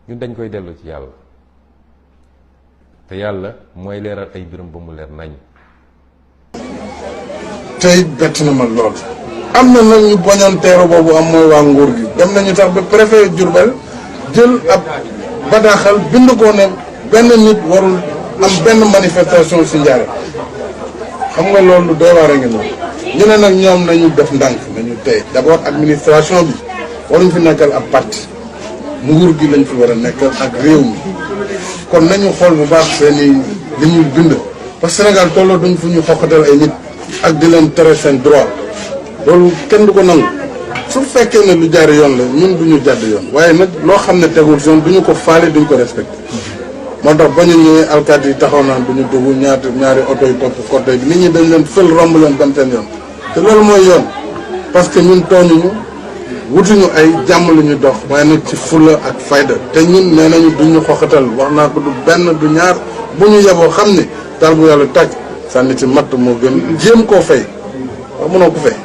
ñun dañ koy dellu ci yàlla te yàlla mooy leeral ay mbiram ba mu leer nañ. tey bett na ma lool. am na nag ñu bañoon teeru boobu am mooy waa nguur gi dem nañu tax ba préfet Diourbel jël ab bataaxal bind ko ne benn nit warul am benn manifestation si Njaaréem xam nga loolu doy waar a ngi noonu ñu ne nag ñoom nañu def ndànk nañu tey d'abord administration bi waruñ fi nekkal ab parti nguur gi lañ fi war a nekkal ak réew mi kon nañu xool bu baax seeni li ñuy bind parce que Sénégal tolloo duñ fu ñu xoqatal ay nit ak di leen tere seen droit loolu kenn du ko nangu su fekkee ne lu jaar yoon la ñun duñu jàdd yoon waaye nag loo xam ne tegul yoon duñu ko faale duñu ko respecté moo tax ba ñu ñëwee alkaati yi taxaw naan duñu dugg ñaari oto yi topp côté bi nit ñi dañ leen fël romb leen dem seen yoon te loolu mooy yoon parce que ñun tooñuñu wutuñu ay jàmm lu ñu dox waaye nag ci fula ak fayda te ñun nee nañu duñu xoxatal wax naa ko du benn du ñaar bu ñu yeboo xam ne daal bu yàlla tàkk sànni ci matt moo gën jéem koo fay wax mënoo ko fay